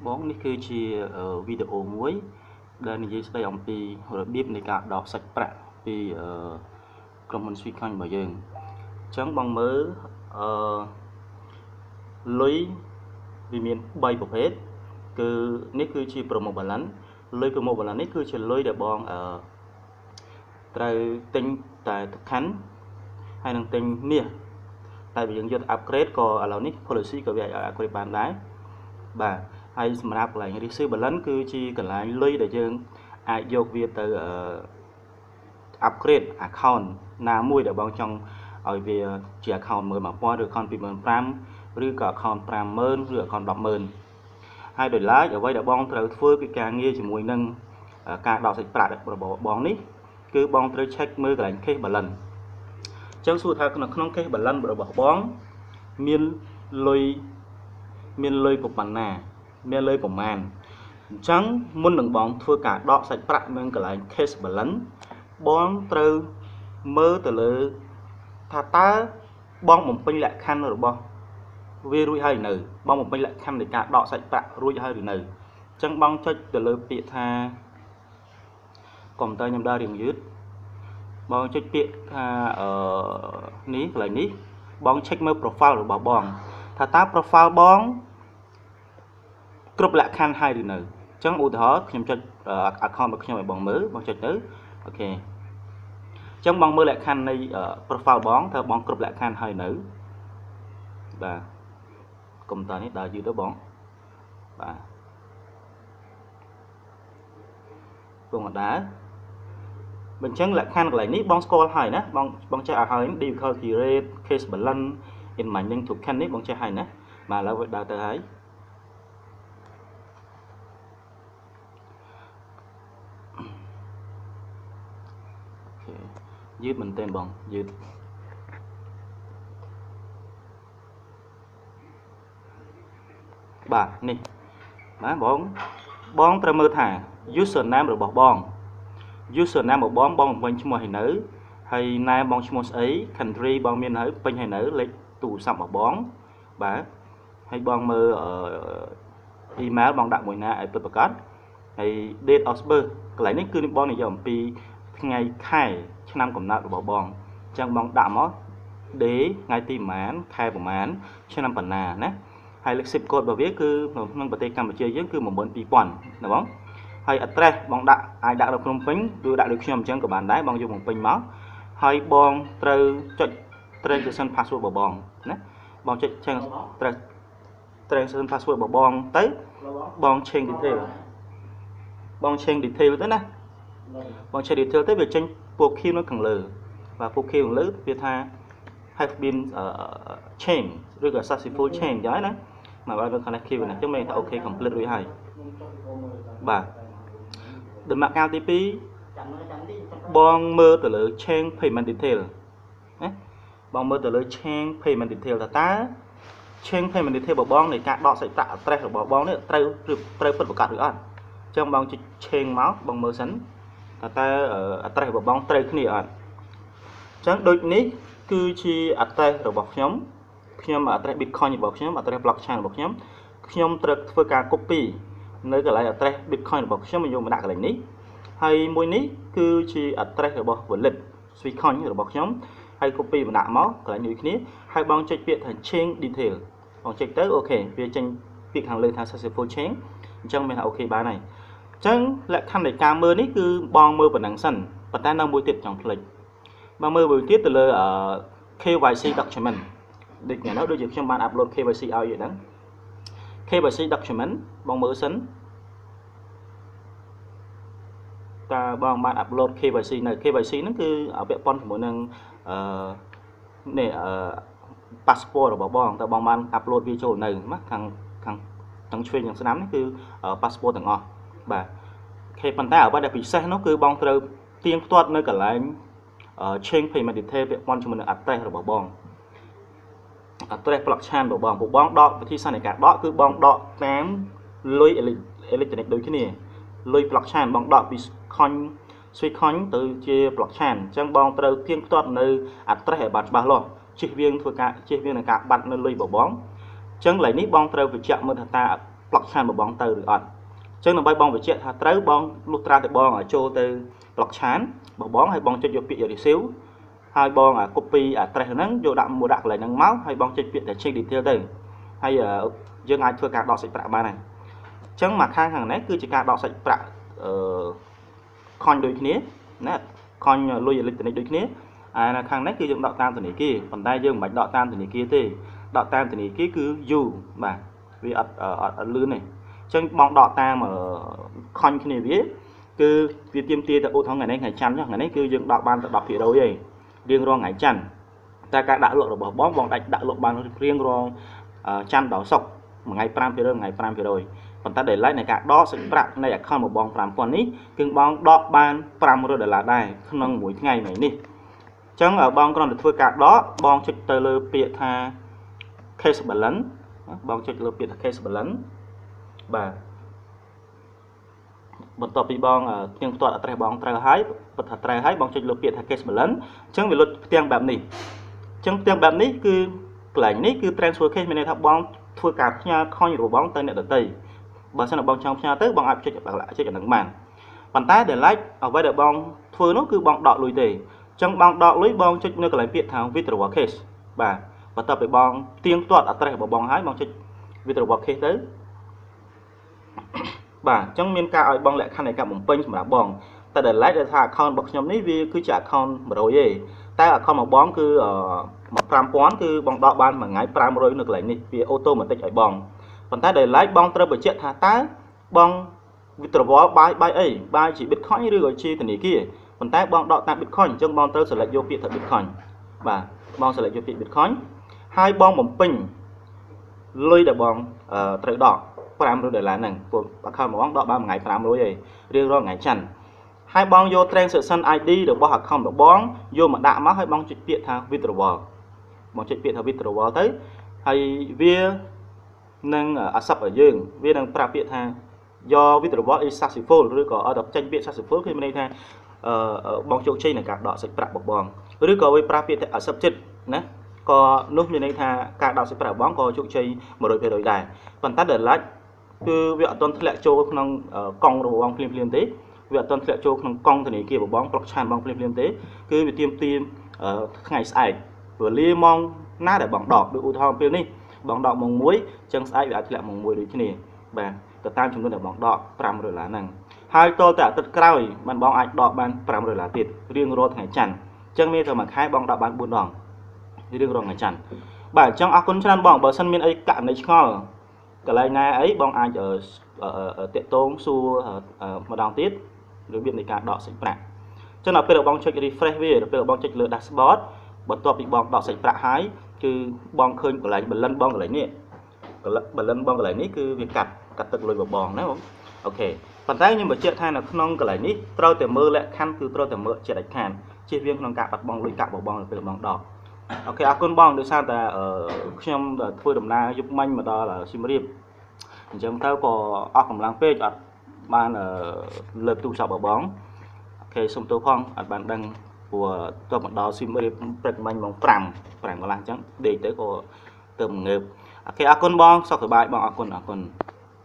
បងនេះគឺជាវីដេអូមួយដែលនិយាយស្ដីអំពីរបៀបនៃការដោះសាច់ប្រាក់ពីក្រុមហ៊ុន Sweatcoin របស់យើងអញ្ចឹងបងមើលអឺលុយវាមាន3ប្រភេទគឺនេះគឺជា promo balance លុយ promo balance នេះគឺជាលុយដែលបងអឺត្រូវទិញតែ token ហើយនឹងទិញមាសតែបើយើងយក upgrade ក៏ឥឡូវនេះ policy ក៏វាអាច upgrade បានដែរបាទហើយសម្រាប់កន្លែង receive balance គឺជាកន្លែងលុយដែលយើងអាចយកវាទៅ upgrade account ណាមួយដែលបងចង់ឲ្យវាជា account 11000ឬ account 25000ឬក៏ account 50000ឬ account 100,000ហើយដោយឡែកអ្វីដែលបងត្រូវធ្វើគឺការងារជាមួយនឹងការដកសាច់ប្រាក់របស់បងនេះគឺបងត្រូវ check មើលកន្លែង cash balance អញ្ចឹងសួរថាក្នុង cash balance របស់បងមានលុយមានលុយប៉ុណ្ណាមានលុយប្រមាណអញ្ចឹងមុននឹងបងធ្វើការដកសាច់ប្រាក់នៅកន្លែង cash balance បងត្រូវមើលទៅលើថាតើបងបំពេញលក្ខខណ្ឌរបស់វារួចហើយនៅបងបំពេញលក្ខខណ្ឌនៃការដកសាច់ប្រាក់រួចហើយឬនៅអញ្ចឹងបងចុចទៅលើពាក្យថាកុំព្យូទ័រខ្ញុំដើររៀងយឺតបងចុចពាក្យថាអឺនេះកន្លែងនេះបង check មើល profile របស់បងថាតើ profile បងគ្រប់លក្ខខណ្ឌហើយឬនៅអញ្ចឹងឧទាហរណ៍ខ្ញុំចុច account របស់ខ្ញុំឲ្យបងមើលបងចុចទៅអូខេអញ្ចឹងបងមើលលក្ខខណ្ឌនៃ profile បងតើបងគ្រប់លក្ខខណ្ឌហើយនៅបាទកុំព្យូទ័រនេះដើរយឺតទៅបងបាទបងអត់ដើរបើអញ្ចឹងលក្ខខណ្ឌកន្លែងនេះបងស្គាល់ហើយណាបងបងចេះឲ្យហើយ difficulty rate case balance in mining token នេះបងចេះហើយណាបាទឥឡូវវាដើរទៅហើយយឺតមែនទែនបងយឺតបាទនេះបាទបងបងត្រូវមើលថា username របស់បង username របស់បងបងបំពេញឈ្មោះឲ្យនៅហើយណែបងឈ្មោះស្អី country បងមានហើយពេញហើយនៅលេខទូរស័ព្ទរបស់បងបាទហើយបងមើល email បងដាក់មួយណាឲ្យពិតប្រាកដហើយ date of birth កន្លែងនេះគឺបងនិយាយអំពីថ្ងៃខែឆ្នាំកំណើតរបស់បងអញ្ចឹងបងដាក់មក day ថ្ងៃទីប្រហែលខែប្រហែលឆ្នាំប៉ុណ្ណាណាហើយលេខ zip code របស់វាគឺក្នុងប្រទេសកម្ពុជាយើងគឺ12000ណាបងហើយ address បងដាក់អាចដាក់នៅភ្នំពេញឬដាក់ដូចខ្ញុំអញ្ចឹងក៏បានដែរបងយកបំពេញមកហើយបងត្រូវចុច transaction password របស់បងណាបងចុច transaction password របស់បងទៅបង change detail បង change detail ទៅណាបង change detail ទៅវាចេញពណ៌ខៀវនៅខាងលើបាទពណ៌ខៀវខាងលើវាថា have been change ឬក៏ successful change អញ្ចឹងណាមកឲ្យនៅខាងនេះខៀវណាអញ្ចឹងមានថាអូខេ complete រួចហើយបាទដំណាក់កាលទី2បងមើលទៅលើ change payment detail ណាបងមើលទៅលើ change payment detail ថាតើ change payment detail របស់បងនៃការដកសាច់ប្រាក់ address របស់បងនេះត្រូវត្រូវពិតប្រាកដឬអត់អញ្ចឹងបងចុច change មកបងមើលសិនថាតើ address របស់បងត្រូវគ្នាអត់អញ្ចឹងដូចនេះគឺជា address របស់ខ្ញុំខ្ញុំ address Bitcoin របស់ខ្ញុំ address blockchain របស់ខ្ញុំខ្ញុំត្រូវធ្វើការ copy នៅកន្លែង address Bitcoin របស់ខ្ញុំយកមកដាក់កន្លែងនេះហើយមួយនេះគឺជា address របស់ wallet Sweatcoin របស់ខ្ញុំហើយ copy មកដាក់មកកន្លែងនេះគ្នាហើយបងចុចពាក្យថា change detail បងចុចទៅអូខេវាចេញពាក្យខាងលើថា successful change អញ្ចឹងមានថាអូខេបានហើយអញ្ចឹងលក្ខខណ្ឌនៃការមើលនេះគឺបងមើលប៉ុណ្ណឹងសិនប៉ុន្តែនៅមួយទៀតចង់ភ្លេចបងមើលមួយទៀតទៅលើ KYC document ដូចថ្ងៃនោះដូចជាខ្ញុំបាន upload KYC ឲ្យយីហ្នឹង KYC document បងមើលសិនតើបងបាន upload KYC នៅ KYC ហ្នឹងគឺពាក់ព័ន្ធជាមួយនឹងអឺនេះអឺ passport របស់បងតើបងបាន upload វាចូលនៅណាខាងខាងខាងឆ្វេងខាងស្ដាំនេះគឺ passport ទាំងអស់បាទអូខេប៉ុន្តែអ្វីដែលពិសេសនោះគឺបងត្រូវទៀងផ្ទាត់នៅកន្លែង change payment detail ពាក់ព័ន្ធជាមួយនឹង address របស់បង address blockchain របស់បងពួកបងដកវិធីសាស្ត្រនៃការដកគឺបងដកតាមលុយ electronic ដូចគ្នាលុយ blockchain បងដកពី coin Sweatcoin ទៅជា blockchain អញ្ចឹងបងត្រូវទៀងផ្ទាត់នៅ address ឲ្យបានច្បាស់លាស់ជិះវៀងធ្វើការជិះវៀងនឹងការបាត់នៅលុយរបស់បងអញ្ចឹងកន្លែងនេះបងត្រូវបញ្ជាក់មើលថាតើ blockchain របស់បងទៅឬអត់អញ្ចឹងដើម្បីបងបញ្ជាក់ថាត្រូវបងលុះត្រាតែបងចូលទៅ blockchain របស់បងហើយបងចុចយកពាក្យ receive ហើយបង copy address ហ្នឹងយកដាក់មកដាក់កន្លែងហ្នឹងមកហើយបងចុចពាក្យថា check detail ទៅហើយយើងអាចធ្វើការដកសាច់ប្រាក់បានហើយអញ្ចឹងមកខាងខាងនេះគឺជាការដកសាច់ប្រាក់អឺ coin ដូចគ្នាណា coin លុយអេឡិចត្រូនិកដូចគ្នាអានៅខាងនេះគឺយើងដកតាមធនាគារប៉ុន្តែយើងមិនបាច់ដកតាមធនាគារទេដកតាមធនាគារគឺយូរបាទវាអត់អត់លឿនទេអញ្ចឹងបងដកតាម coin គ្នាវាគឺវាទៀមទាទៅឧទាហរណ៍ថ្ងៃនេះថ្ងៃច័ន្ទចុះថ្ងៃនេះគឺយើងដកបានទៅ10%ឯងរៀងរាល់ថ្ងៃច័ន្ទតែការដាក់លក់របស់បងបងដាច់ដាក់លក់បានរៀងរាល់ច័ន្ទដល់សុក្រមួយថ្ងៃ5%មួយថ្ងៃ5%ប៉ុន្តែដែលឡែកនៃការដកសាច់ប្រាក់នៃ account របស់បង5000នេះគឺបងដកបាន500ដុល្លារដែរក្នុងមួយថ្ងៃថ្ងៃនេះអញ្ចឹងបងគ្រាន់តែធ្វើការដកបងចុចទៅលើពាក្យថា cash balance បងចុចលើពាក្យថា cash balance បាទបន្ទាប់ពីបងផ្ទៀងផ្ទាត់ address បងត្រូវហើយពិតថាត្រូវហើយបងចុចលើពាក្យថា cash balance អញ្ចឹងវាលុតផ្ទាំងបែបនេះអញ្ចឹងផ្ទាំងបែបនេះគឺកន្លែងនេះគឺ transfer cash មានន័យថាបងធ្វើការផ្ញើ coin របស់បងទៅអ្នកដទៃបើសិនជាបងចង់ផ្ញើទៅបងអាចចុចចុចអានឹងបានប៉ុន្តែដែលឡែកអ្វីដែលបងធ្វើនោះគឺបងដកលុយទេអញ្ចឹងបងដកលុយបងចុចនៅកន្លែងពាក្យថា withdraw cash បាទបន្ទាប់ពីបងផ្ទៀងផ្ទាត់ address របស់បងហើយបងចុច withdraw cash ទៅបាទអញ្ចឹងមានការឲ្យបងលក្ខខណ្ឌនៃការបំពេញសម្រាប់បងតែដែលឡែកដែលថា account របស់ខ្ញុំនេះវាគឺជា account 100ទេតែ account របស់បងគឺ5000គឺបងដកបានមួយថ្ងៃ500នៅកន្លែងនេះវា automatic ឲ្យបងប៉ុន្តែដែលឡែកបងត្រូវបញ្ជាក់ថាតើបង withdrawal បាយបាយអីបាយជា Bitcoin ឬក៏ជាធនាគារប៉ុន្តែបងដកតាម Bitcoin អញ្ចឹងបងត្រូវ select យកពាក្យថា Bitcoin បាទបង select យកពាក្យ Bitcoin ហើយបងបំពេញលុយដែលបងត្រូវដក500ដុល្លារហ្នឹងព្រោះ account របស់បងដកបានមួយថ្ងៃ500ឯងរៀងរាល់ថ្ងៃច័ន្ទហើយបងយក transaction ID របស់ account របស់បងយកមកដាក់មកហើយបងចុចពាក្យថា withdrawal បងចុចពាក្យថា withdrawal ទៅហើយវានឹង accept ឲ្យយើងវានឹងប្រាប់ពាក្យថាយក withdrawal is successful ឬក៏អត់ចេញពាក្យ successful គឺមានន័យថាបងជោគជ័យในការដកសាច់ប្រាក់របស់បងឬក៏វាប្រាប់ពាក្យថា accepted ណាក៏នោះមានន័យថាការដកសាច់ប្រាក់បងក៏ជោគជ័យ100%ដែរប៉ុន្តែដែលឡាច់គឺវាអត់ទាន់ធ្លាក់ចូលក្នុងកង់របស់បងភ្លាមៗទេវាអត់ទាន់ធ្លាក់ចូលក្នុងកង់ធនាគាររបស់បង blockchain បងភ្លាមៗទេគឺវាទៀមទាថ្ងៃស្អែកវេលាម៉ោងណាដែលបងដកដូចឧទាហរណ៍ពេលនេះបងដកម៉ោង1អញ្ចឹងស្អែកវាអាចធ្លាក់ម៉ោង1ដូចគ្នាបាទទៅតាមចំនួនដែលបងដក500ដុល្លារហ្នឹងហើយតលតែអាទិត្យក្រោយបានបងអាចដកបាន500ដុល្លារទៀតរៀងរាល់ថ្ងៃច័ន្ទអញ្ចឹងមានតែមួយខែបងដកបាន4ដងរៀងរាល់ថ្ងៃច័ន្ទបាទអញ្ចឹងអរគុណច្រើនបងបើសិនមានអីករណីឆ្ងល់កន្លែងណាអីបងអាចតាក់ទងសួរម្ដងទៀតរបៀបនៃការដកសាច់ប្រាក់អញ្ចឹងដល់ពេលបងចុច refresh វាដល់ពេលបងចុចលើ dashboard បន្ទាប់ពីបងដកសាច់ប្រាក់ហើយគឺបងឃើញកន្លែង balance បងកន្លែងនេះ balance បងកន្លែងនេះគឺវាកាត់កាត់ទឹកលុយរបស់បងណាបងអូខេប៉ុន្តែខ្ញុំបញ្ជាក់ថានៅក្នុងកន្លែងនេះត្រូវតែមើលលក្ខខណ្ឌគឺត្រូវតែមើលជាដាច់ខាតជៀសវាងក្នុងការបាត់បង់លុយកាក់របស់បងនៅពេលបងដកអូខេអរគុណបងដោយសារតែខ្ញុំធ្វើដំណើរយប់មិញមកដល់សៀមរាបអញ្ចឹងទៅក៏អស់កម្លាំងពេកអត់បានលើកទូរស័ព្ទរបស់បងអូខេសុំទោសផងអត់បានដឹងព្រោះទៅមកដល់សៀមរាបព្រឹកមិញម៉ោង5 5កន្លះអញ្ចឹងដេកទៅក៏ទៅងើបអូខេអរគុណបងសុខសប្បាយបងអរគុណអរគុណ។